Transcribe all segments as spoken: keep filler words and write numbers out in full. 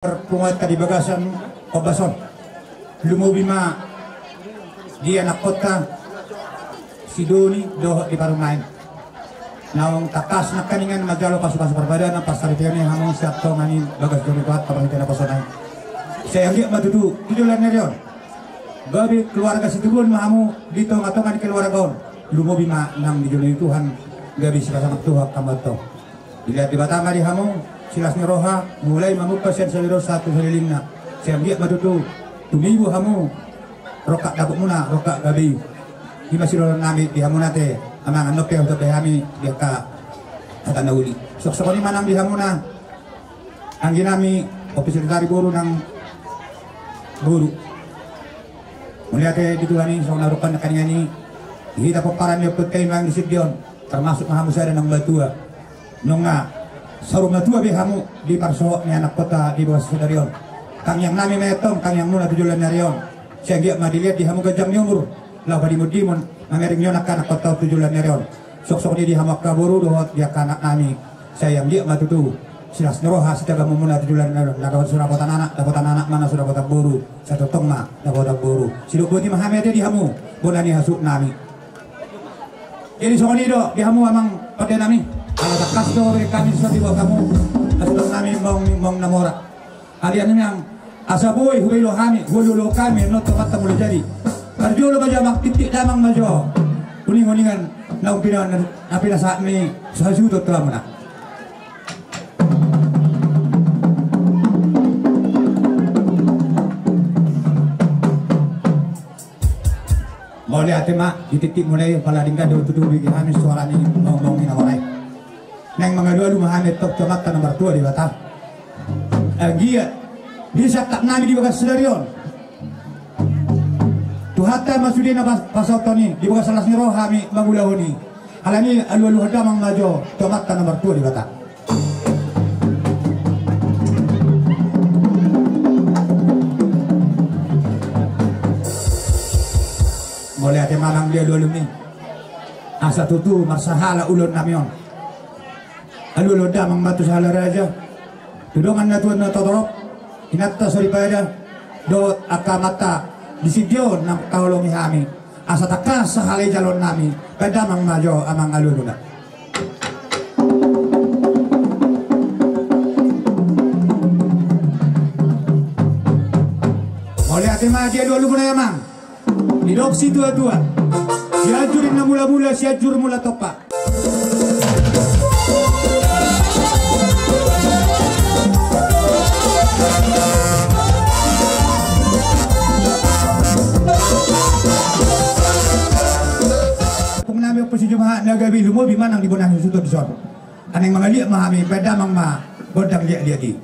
Punguanta di bagasan ombas on, lumobi ma di anakkonta si Doni dohot di parumaen. Naung tangkas nangkiningan manjalo pasupasu parbadanan, parsaripeon i hamu sian tonga ni bagas doni Tuhanta marhite naposona i. Sai anggiat ma tutu di joloan ni ari on gabe keluarga situbuan ma hamu di tongatonga ni keluarga on. Lumobi ma nang di jolo ni Tuhan gabe sipasahat Tuhan hamu antong. Dilehon Debata ma di hamu silas ni roha, mulai mamungka sian salelengon sahat tu salelengna. Sai anggiat ma tutu tumibu hamu rongkap dapotmuna, rongkap gabe i. I ma sidohonon nami di hamuna ate, amang, annon pe hutambai hami di angka hata na uli. Suang songon i ma nang di hamuna anggi nami, ompung sekretari boru nang boru. Mauliate di Tuhan i, songon na hudok nangkiningan i, di hita pomparan ni ompunta i ma di Sindion, termasuk ma hamu sada naung matua. Nunga saur matua be hamu di parsohot ni anakkonta di bagas sadari on. Tangiang nami ma i antong tangiangmuna tu joloan ni ari on. Sai anggiat ma dilehon di hamu ganjang ni umur, laho padimondimon mamereng ni on angka anakkonta on tu joloan ni ari on. Suang songon i di hamu angka boru dohot di angka anak nami. Sai anggiat ma tutu silas ni roha sitagamonmuna tu joloan ni ari on, na dapotan anak, dapotan anak ma na so dapotan boru, sai tongtong ma dapotan boru. Sidok boti ma hami ate di hamu bona ni hasuhut nami. Jadi songon i do di hamu amang pande nami. Ala tangkas do bereng hami songon i di hamu hasuhuton nami, mong, mong na mora. Alani i nang asa boi hubahen hami, hubahen hami annon tu amanta Mulajadi. Parjolo ma jo amang, titik damang ma jo uninguningan naung pina, na pinasahat ni hasuhuton tu hamuna. Mauliate ma di titikmuna i, pala denggan do tutu dibege hami suara ni mongmong ni na mora i. Naeng mangalualu ma hami antong tu Amanta na martua Debata. Anggiat disangkap nami di bagas sadari on, Tuhanta ma sude na pas-, pasahathon i, di bagas las ni roha hami mangulahon i. Alani i alualuhon damang ma jo tu Amanta na martua Debata. Mauliate ma nang di alualuhon i. Asa tutu marsahala ulaon nami on. Alualuhon damang ma tu sahala raja, tu dongan na tua na torop, inanta soripada, dohot angka amanta di Sindion na mangkaholongi hami. Asa tangkas sahala i jaloon nami, bahen damang ma jo amang alualuna. Mauliate ma di alualumuna i amang. Didok situatua, Sianjur na mulamula, Sianjur mula tompa. Ompung nami, ompung sijumahat na gabe, lumobi ma nang di bona ni hasuhuton dison. Naeng mangaliat ma hami, bahen damang ma gondang liatliat i.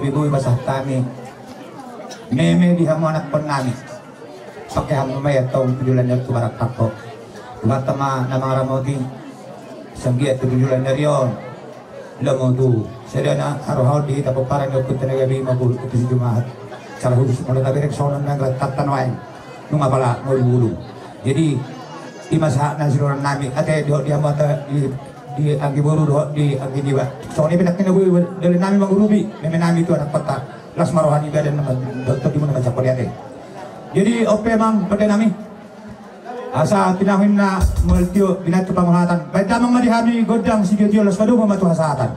Ibu, iba sahat hami meme di hamu anakkon nami. Pake hamu ma ia tong tu joloan ni on tu barat pangko. Tuhanta ma na mangaramoti. Sanggiat tu joloan ni ari on. Lomo tu sada na harohaon di hita pomparan ni ompunta na gabe i ma boru tu si Jumahat. Sala husus molo tabereng songon on nang rantanta nuaeng. Nunga pala ngolu-ngolu. Jadi ima sahat na sidohonon nami ate dohot di hamu ate di di anggi boru dohot di anggi niba. Songon i pe nangkin na boi dalan nami mangurupi meme nami tu anakkonta. Las ma roha ni badan na dohot tondi muna manjangkon i ate. Jadi on pe amang pande nami. Asa tinahu inna molo tio binattu panguhatan. Baen damang ma di hami gondang sitio-tio, laos padomu ma tu hasahatan.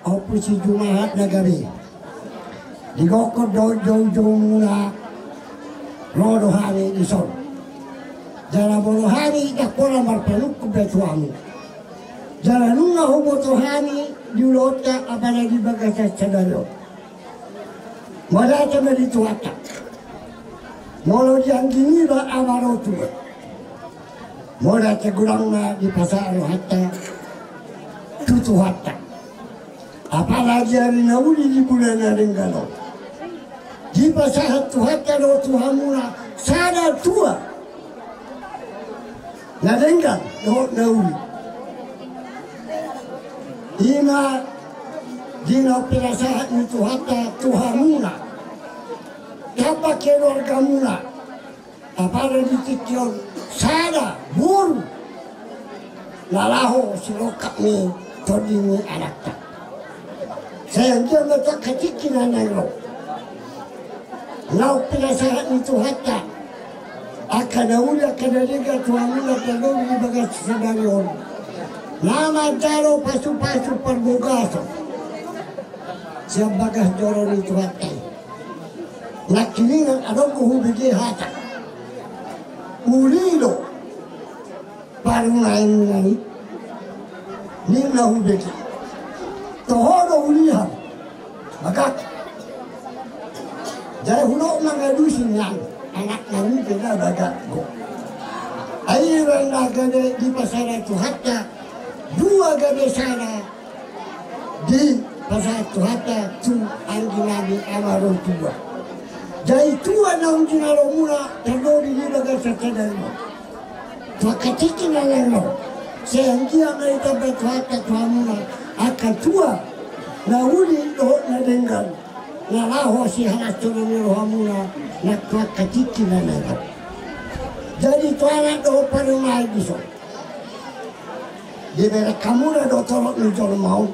Ompu si Jumahat na gabe. Di gokhon dohot jou-jou muna ro do hami dison. Jala molo hami ndang pola marpanungkun be tu hamu. Jala nunga huboto hami di ulaonta apala di bagasan sadari on. Mauliate ma di Tuhanta. Molo di anggi niba ama ro tubu. Mauliate godang ma dipasahat rohanta tu Tuhanta. Apalagi ari na uli di bulan na denggan on. Dipasahat Tuhanta do tu hamuna sada tua na denggan dohot na uli. Ima di na pinasahat ni Tuhanta tu hamuna. Tamba keluargamuna. Apala di tingki on sada boru na laho silongkap ni tondi ni anakta. Sai anggiat ma tu angka tingki na naeng ro. Naung pinasahat ni Tuhanta angka na uli angka na denggan tu hamuna na dong di bagas sadari on. Na manjalo pasu-pasu parbagason sian bagas joro ni Tuhanta i. Nangkiningan adong do hubege hata. Uli do parumaenna i ninna hubege. Toho do ulihan bagak. Jala hudok mangalusi nian anakna i pe na bagak do. Ai randa gabe dipasahat Tuhanta dua gabe sada. Dipasahat Tuhanta tu anggi nami ama ro tubu. Jadi tua naung jinalomuna tardodi di bagasan sadari on. Tu angka tingki na naeng ro. Sai anggiat ma ditamba Tuhanta tu hamuna angka tua na uli dohot na denggan na laho sihalashonon ni rohamuna nang tu angka tingki na naeng ro. Jadi tu anak dohot parumaen dison. Dibereng hamuna do torop ni jolma on.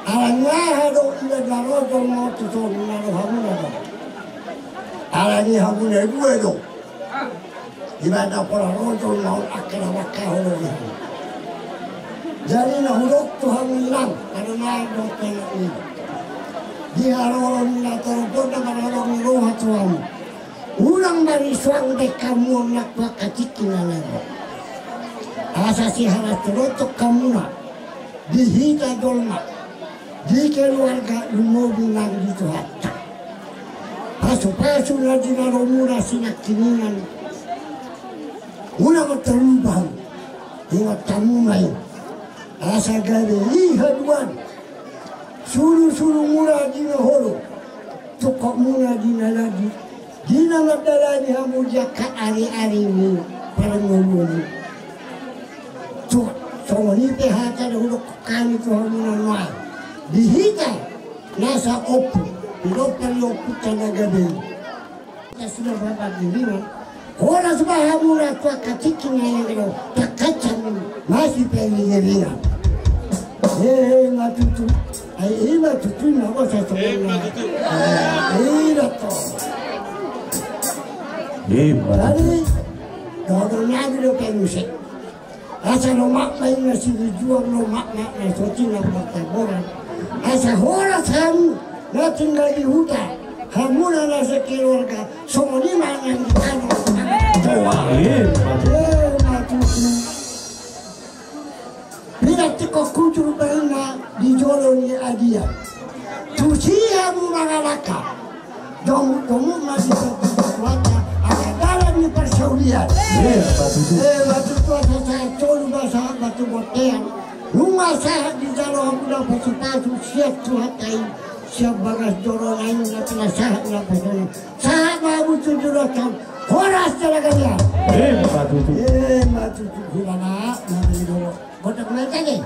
Alani aha do iba na ro jolma on tu son na ro hamuna do. Alani hamuna dua do. Iba na pola ro jolma on angka na mangkaholongi. Jadi na hudok tu hamu inang, parumaen dohot pengak ni. Di haroro ni na torop on na marholong ni roha tu hamu. Unang marisuang be hamu on nang tu angka tingki na naeng ro. Asa sihalashonon hamuna di hita jolma, di keluarga, lumobi nang di Tuhanta. Pasu-pasu na jinalomuna sinangkiningan. Unang talupa hamu. Ingot hamu ma i. Asa gabe i haduan. Suru-surumuna di na holo, tungkotmuna di na landi, di na mandalani hamu di angka ari-ari ni parngoluonmu. Tu songon i pe hata na hudok hami tu hamuna nuaeng. Di hita nasa ompu, pinompar ni ompunta na gabe i. Sudah bapak dirimu. Horas ma hamuna tu angka tingki na naeng ro, tangkas hamu masipaingiringan. Hehe, ma tutu. Ai i ma tutu na bosa sebenarnya. Ima tutu. Eh, i da to. Ima tutu. Jadi dohononnami do pe muse. Asa lomak ma inna sirijuang, lomak ma na so tinggal martaboran. Asa horas hamu na tinggal di huta, hamuna na sekeluarga, songon i ma nang di tano. Ima tutu. Pinantik Kucur baenna di jolo ni adian. Tusi hamu mangalangka. Domu, domu masih tertutup kuatnya. Ada dalan ni persaulian. Eh, batu tu. Eh, batu tu, ada saya colu bahasa batu botean. Rumah saya di dalam udah pasu-pasu, siap Tuhan tai. Siap bagas joro lain, nggak pernah sahat, nggak pernah. Sahat mau butuh juragan. Horas jala gabe. Eh, batu tu. Eh, batu tu. Gimana? Mana ini dulu? Botak main kaki.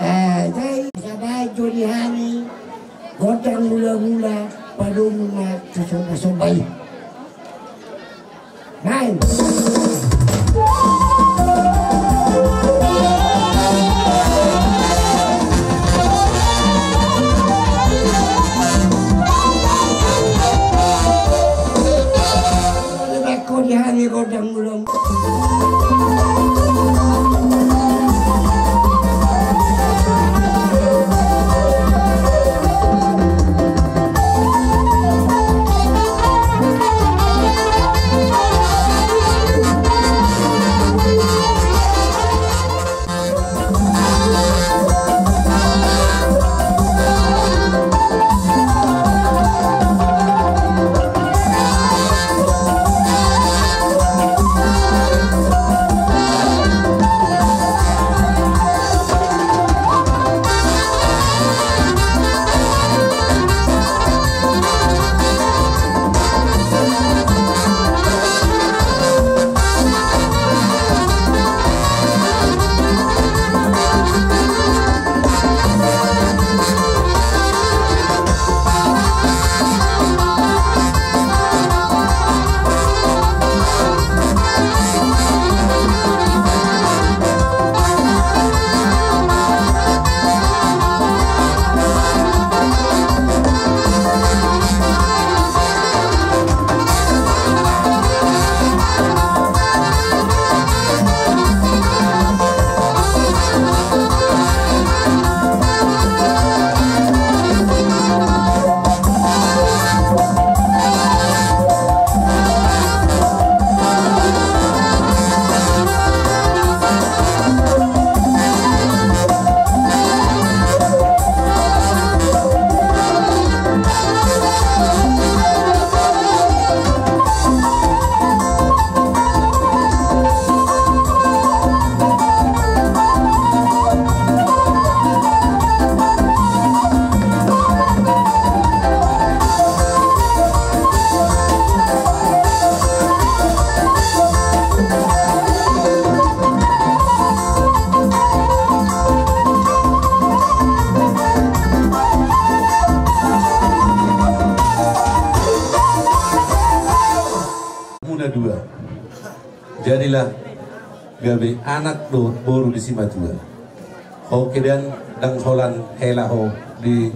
Eh, jadi sabar jodi hani. Gondang mula-mula, padomu ma tu somba-somba i. Main. Kau di hari gondang mula. Muna dua. Jadilah gabe anak dohot boru di simatua. Ho kedan, ndang holan hela ho di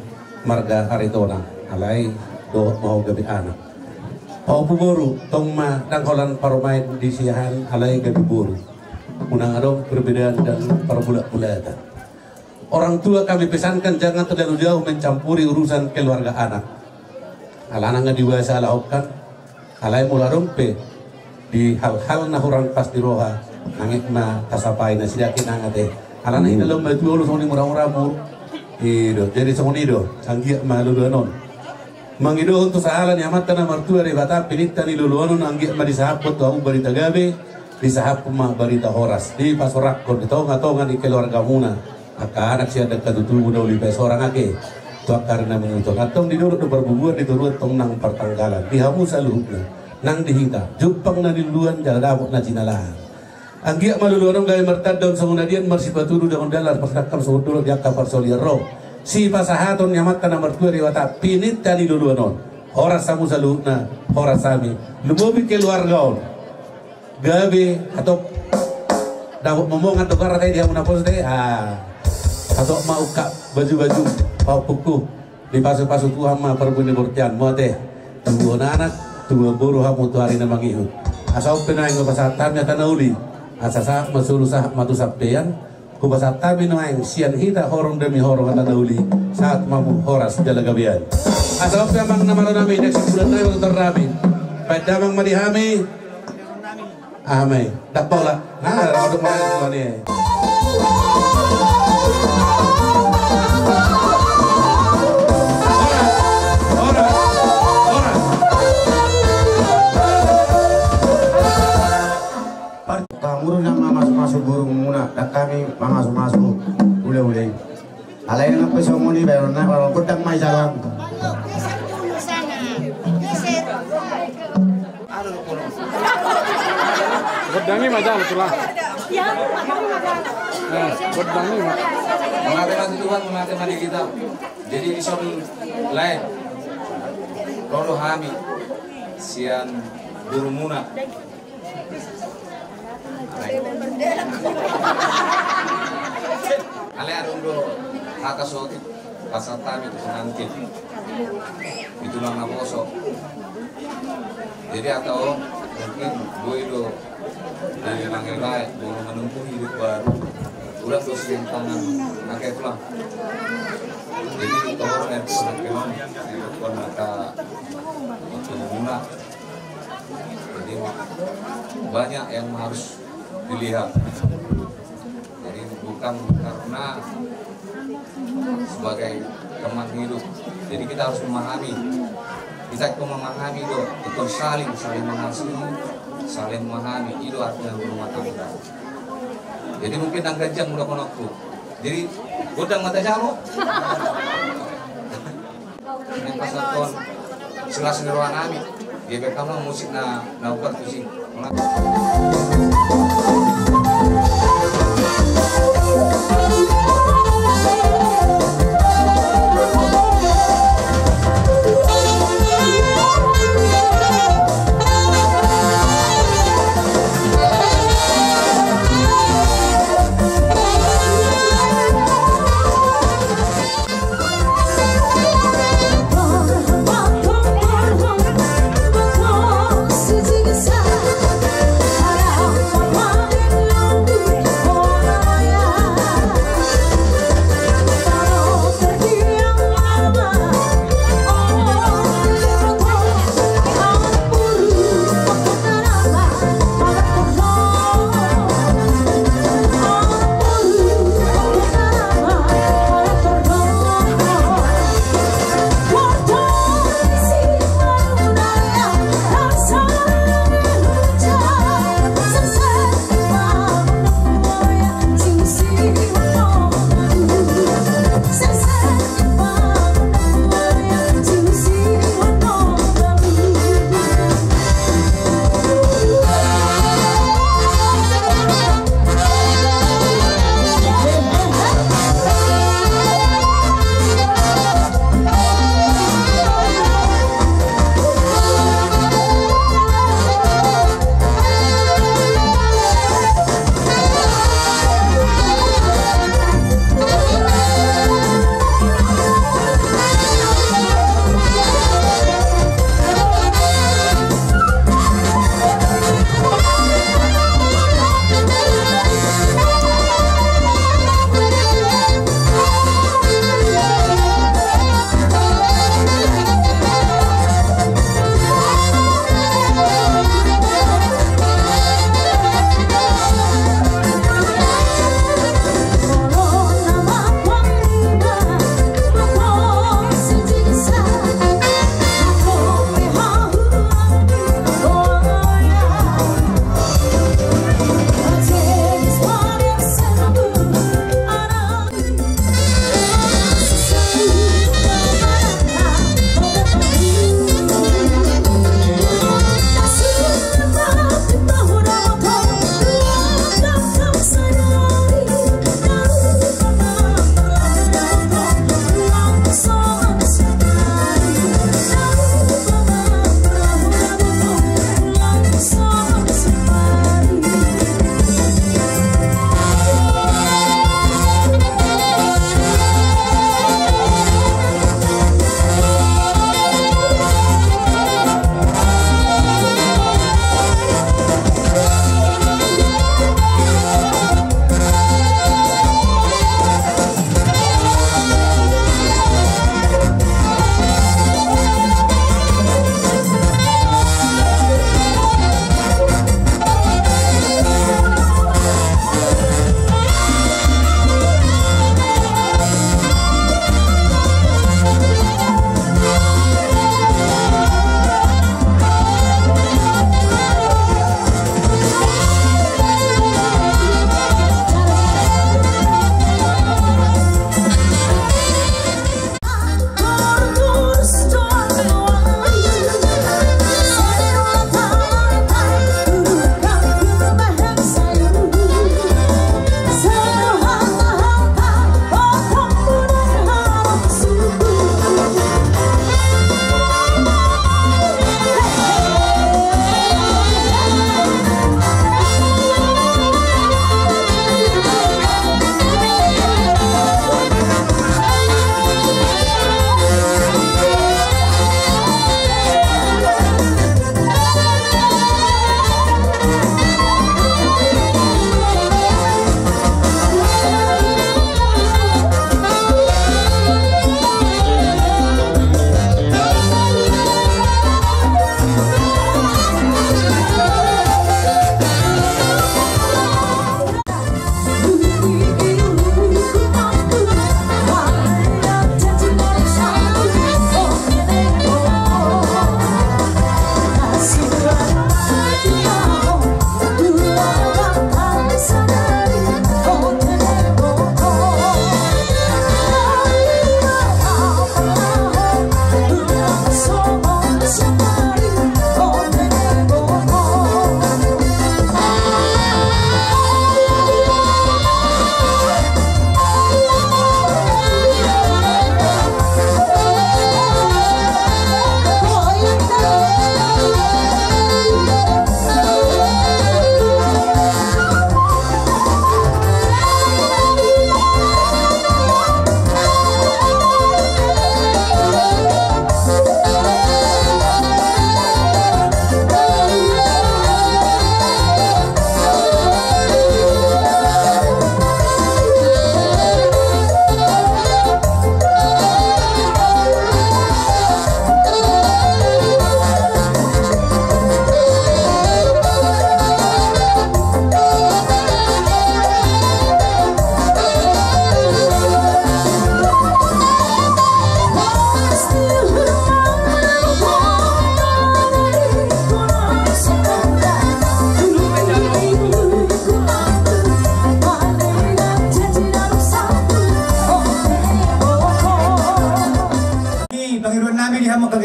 marga Aritonang, alai dohot ma ho gabe anak. Ho pu boru, tong ma ndang holan parumaen di siahaan, alai gabe boru. Unang adong perbedaan dan parmulakmulatan. Orang tua kami pesankan jangan terlalu jauh mencampuri urusan keluarga anak. Alana nga diuasa alahonkan, alai molo adong pe di hal-hal na hurang pas di roha, nangek ma tasapai nasida ke nang ate. Alana hita lomba tu olo songon i mura-mura mur. I do, jadi songon i do, anggiat ma loloan on. Mangidohon tu sahala ni Amanta na martua Debata, pinta ni loloan on anggiat ma disahaphon tu hamu barita gabe, disahaphon ma barita horas, dipasoranghon di tonga-tonga ni keluargamuna. Angka anak sian dangka tutubu na uli pe sorang ake tu angka ari na mangihut on. Antong di dolok do parbubuan, di toruan tong nang partanggalan. Di hamu saluhutna nang di hita, jumpang na niluluan jala dapot na jinalahan. Anggiat ma loloan on gabe martanda on songon adian, marsipatudu songon dalan, marsidangkap songon dolok di angka parsaulian ro. Sipasahaton ni Amanta na martua Debata, pinta ni loloan on. Horas hamu saluhutna, horas hami. Lumobi keluarga on. Gabe, hatop. Dapot momongan do garat i di hamu na pos de. Ah. Hatop ma ungkap baju-baju, pahompungku. Dipasupasu Tuhan ma parbue ni borteanmu ate. Tubuhon anak, tubuhon boru hamu tu ari na mangihut. Asa on pe nuaeng hupasahat hami hata na uli. Asa sahat ma solu, sahat ma tu sampean. Hupasahat hami nuaeng sian hita horong demi horong hata na uli. Sahat ma hamu horas jala gabean. Asa on pe amang na malo nami, na simbulan nami, matutor nami. Baen damang ma di hami. Aha ma i? Ndang pola. Nah, adong ma i. Pangurus na mamasumasu burumuna, dang hami mamasumasu uleule i. Alai nang pe songon i, baen na, gondang ma i jalo. Gondang i ma jalo, Tulang. Eh, gondang i ma. Mauliate ma tu Tuhan, mauliate ma di hita. Jadi dison lae, ro do hami sian burumuna. Alai adong do hata sotik pasahat hami tu pengantin, di tulang naposo. Jadi hata on mungkin boi do, jadi mangelek, boi manumbuhi hidup baru. Ulang do sian tangan ake, Tulang. Jadi tolong ya, pengantin on, di depan mata burumuna. Jadi banyak yang harus dilihat. Jadi bukan karena sebagai teman hidup. Jadi kita harus memahami. Kita itu memahami do, itu saling, saling mengasihi, saling memahami. Itu artinya rumah tangga. Jadi mungkin nang ganjang udah konokku. Jadi gondang ma jalo. Pasahathon silas ni roha nami. Dia bek kamu musik na, na ubar tu sini.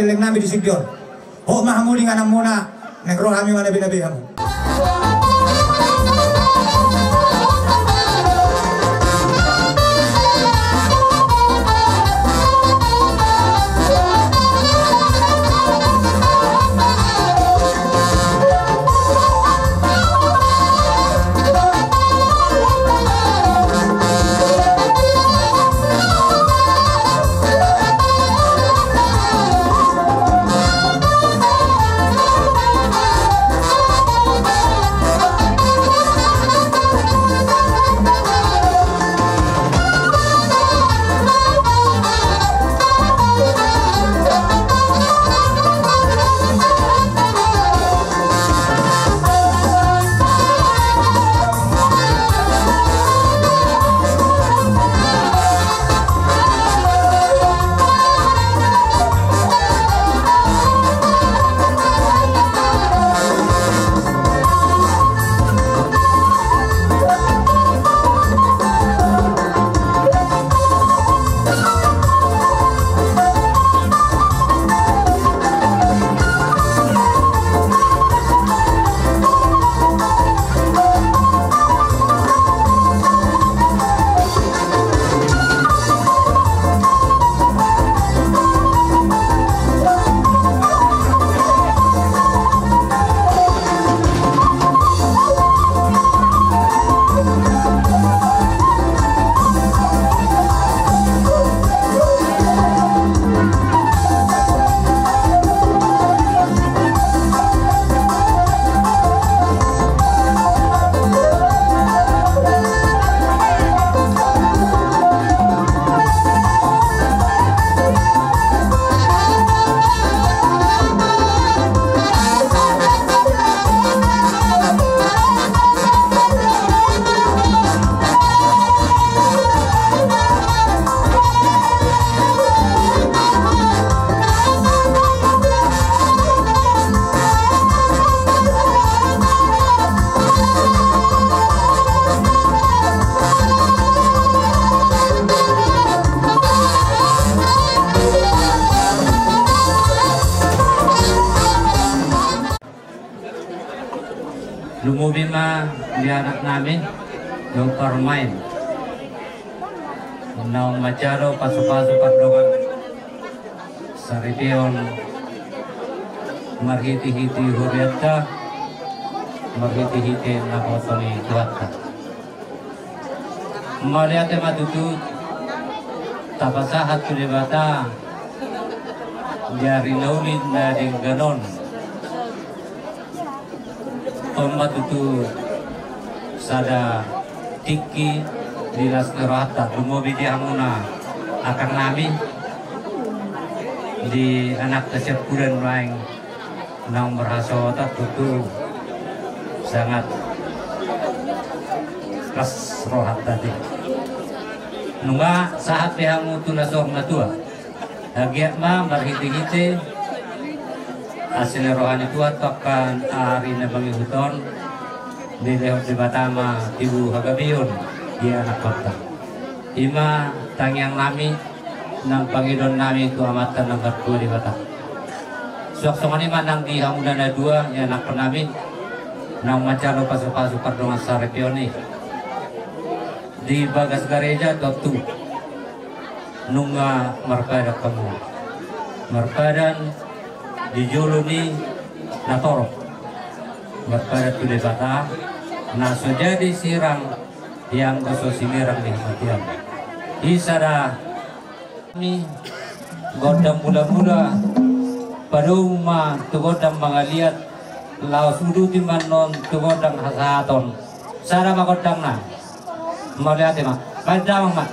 Leleng nami di singkir. Hot ma hamu di ingananmuna, naeng ro hami manabe-nabe hamu. Lumobi ma di anak nami, Doktor Main. Naung manjalo pasu-pasu pardongan saripeon marhite-hite hurianta, marhite-hite naposo ni Tuhanta. Mauliate ma tutu tapasahat tu Debata di ari na uli na denggan on. On ma tutu sada tingki di las ni rohanta, lumobi di hamuna angka nami, di anakta siampudan nuaeng naung marhasohotan tutu sangat las rohanta di. Nunga sahat be hamu tu na saur matua. Anggiat ma marhite-hite asi ni roha ni Tuhan tu angka ari na mangihut on, dilehon Debata ma tibu hagabeon di anakkonta. I ma tangiang nami, nang pangidoan nami tu Amanta na martua Debata. Suang songon i ma nang di hamuna na dua, i anakkon nami, naung manjalo pasu-pasu pardongan saripeon i. Di bagas gareja tontu nunga marpadan hamu. Marpadan di jolo ni natorop. Marpadan tu Debata, na so jadi sirang, ianggo so sinirang ni hamatean. I sada ni gondang mula-mula, padomu ma tu gondang mangaliat, laos uduti ma annon tu gondang hasahaton. Sada ma gondangna. Mauliate ma. Baen damang ma.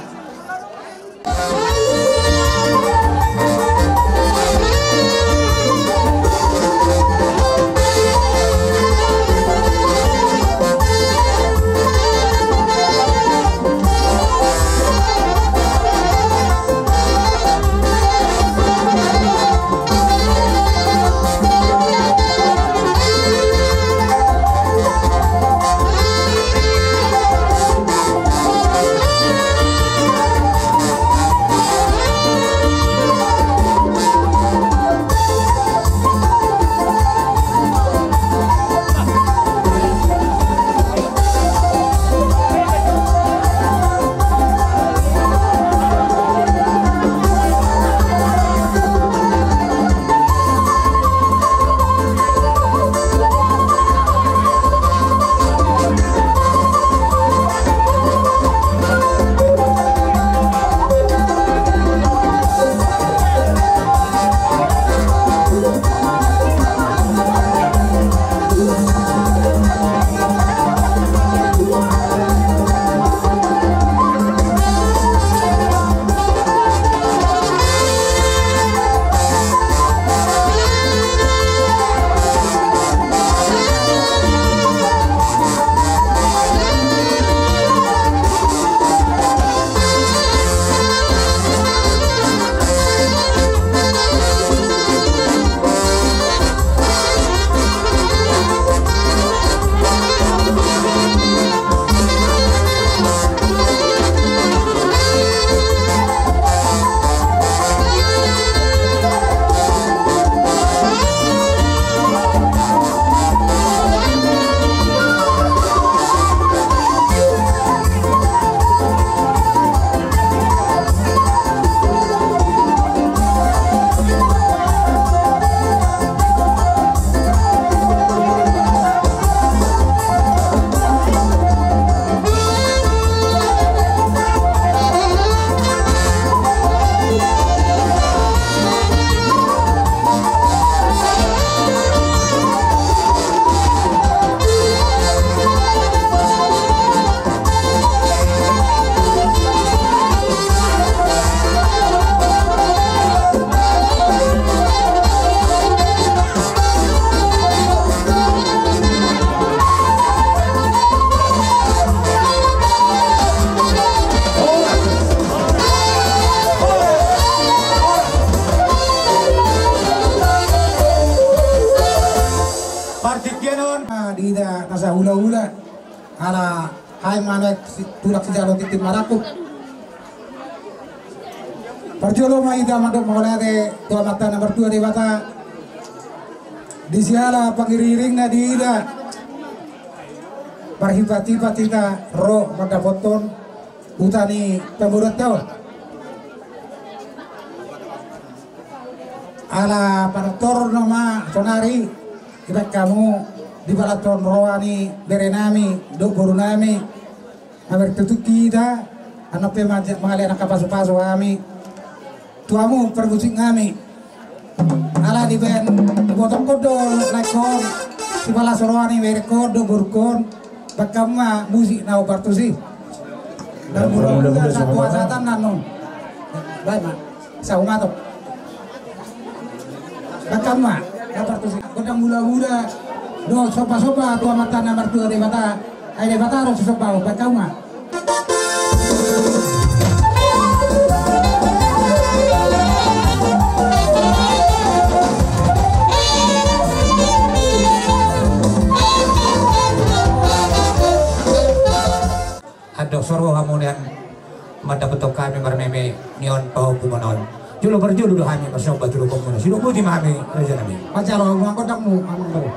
Asa hula-hula ala hai manek si-, tulak sijalo tintin marangkup. Parjolo ma hita mandok mauliate tu Amanta na martua Debata. Di siala pangiring-iringna di hita, marhipat-hipat hita ro mandapothon huta ni pangguruan taon. Ala panortor nama sonari, ibat kamu dipalaton roha ni bere nami, dohot boru nami, na bertutuk kita, anak pe mangale angka pasu-pasu hami. Tu hamu parmusik nami. Ala dibaen botokkon do laengkon, sipalaso roha ni berengkon dohot borungkon, baen hamu ma musik na hombar tusi. Dan mula-mula sa puasa tangan non. Baik, Mak. Sa umatok. Baen hamu ma, na partusi. Gondang mula-mula. Do, somba-somba tu Amanta na martua Debata. Ai Debata ro sisomba, baen hamu ma. Andok so ro hamu nian mandapothon hami marmeme nian pahompu manon. Jolo parjolo do hami marsomba tu dohononmuna. Sidok boti ma hami raja nami. Pajalo ma gondangmu, amang boru.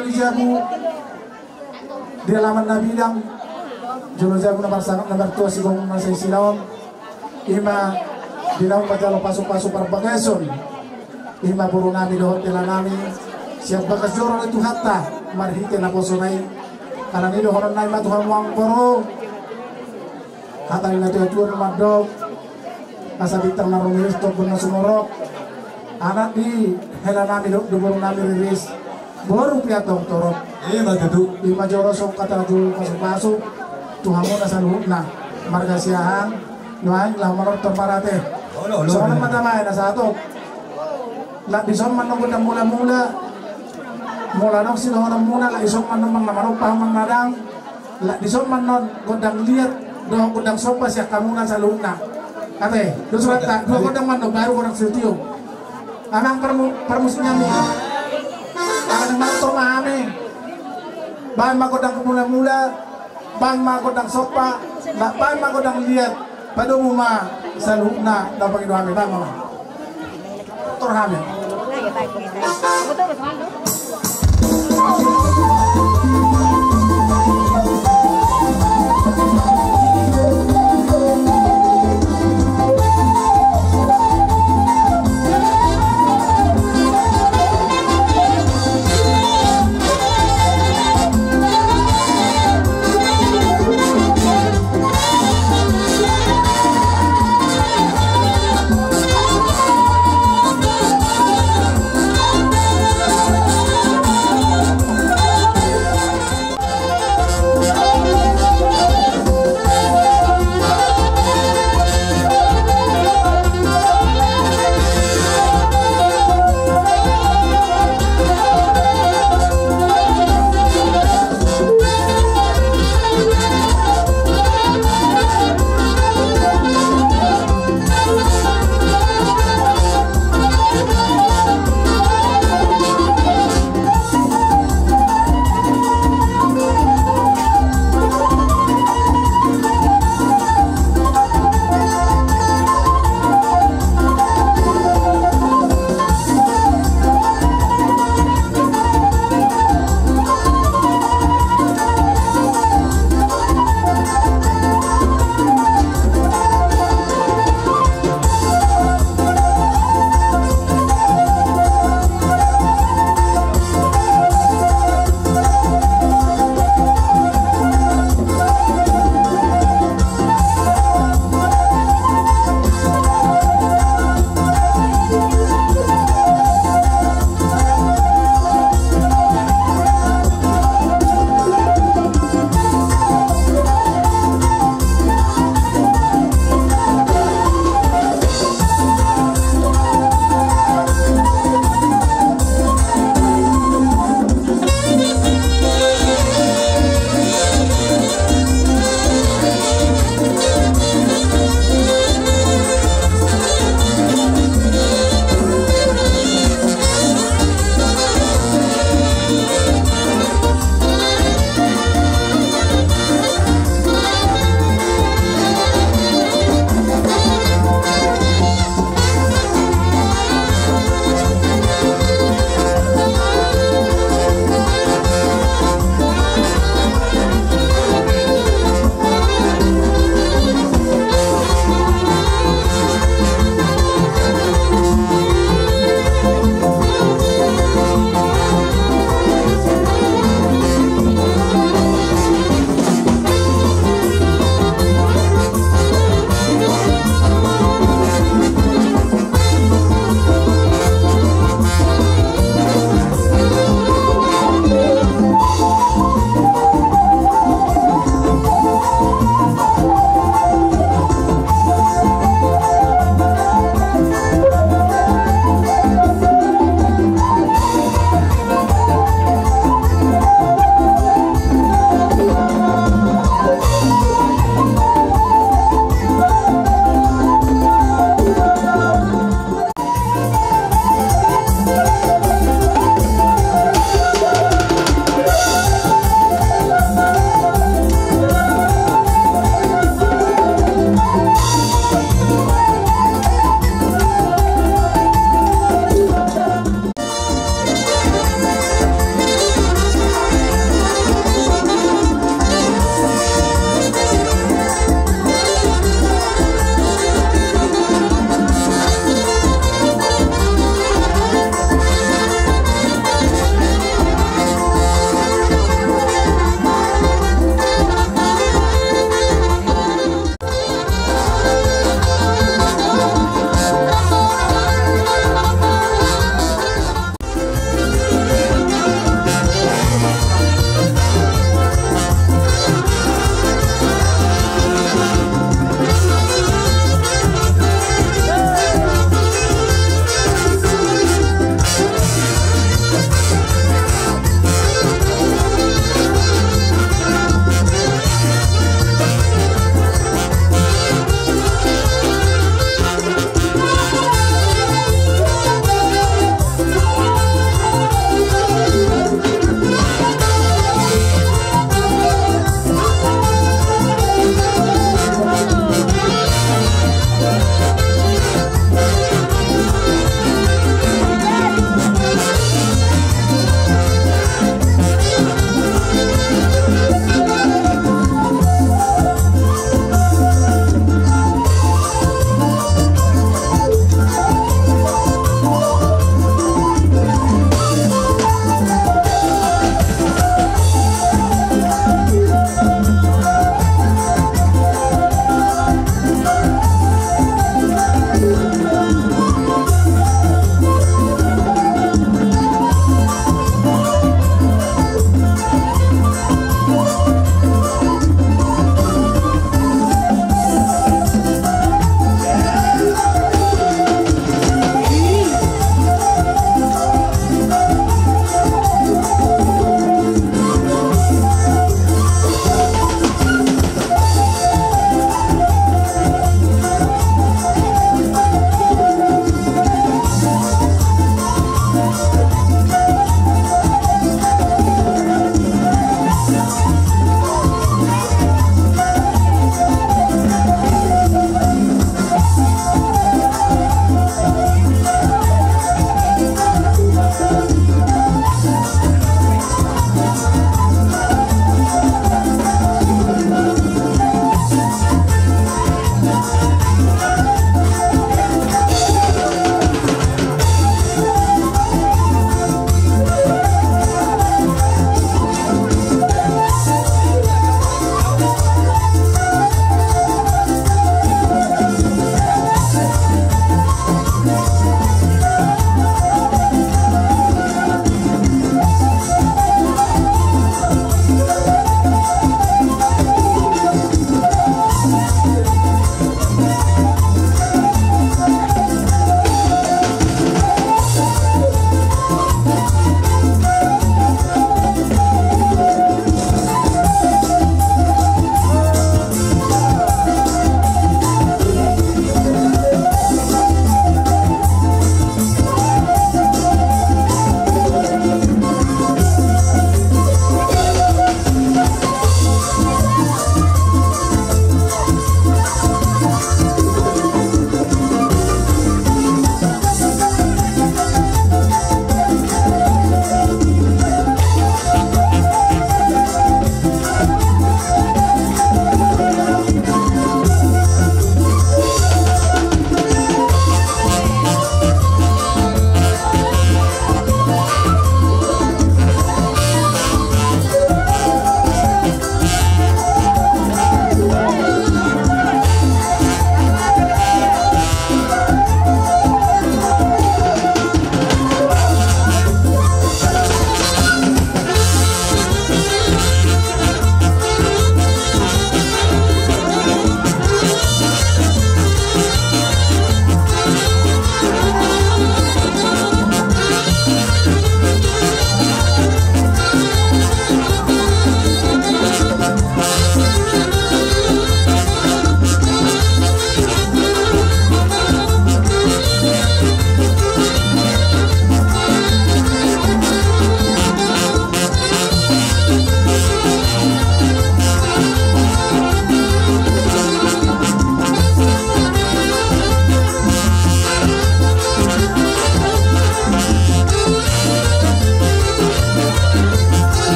Di jabu, di alaman na bidang, jolo jabu na marsangap na martua sigomgom na saisila on. Ima di naung manjalo pasupasu parbagason. Ima boru nami dohot hela nami sian bagas joro ni Tuhanta marhite naposona i. Alani i dohonon nami ma tu hamu amang boru. Hata ni natuatua ma mandok, asa bintang na rumiris tombun na sumorop. Anak ni hela nami dohot boru nami Riris, boru Piantong Torop. Ima tutu. Ima jolo songon hata jolo pasupasu tu hamuna saluhutna. Marga Siahaan, nuaeng laho manortor ma ate. Olo, olo, songon olo. Mata baen na sahat on. Lak dison ma annon gondang mulamula. Molo adong sidohononmuna, lak dison ma annon manang na manompa manang na dang. Lak dison ma annon gondang liat dohot gondang somba sian hamuna saluhutna. Ate, dos rohanta, dua gondang ma annon, baru gondang sitiop. Amang parmu-, parmusik nami. Amang manortor ma hami. Baen ma gondang mulamula, baen ma gondang somba, lak baen ma gondang liat. Padomu ma saluhutna na pangido hami, baen ma. Tor hami.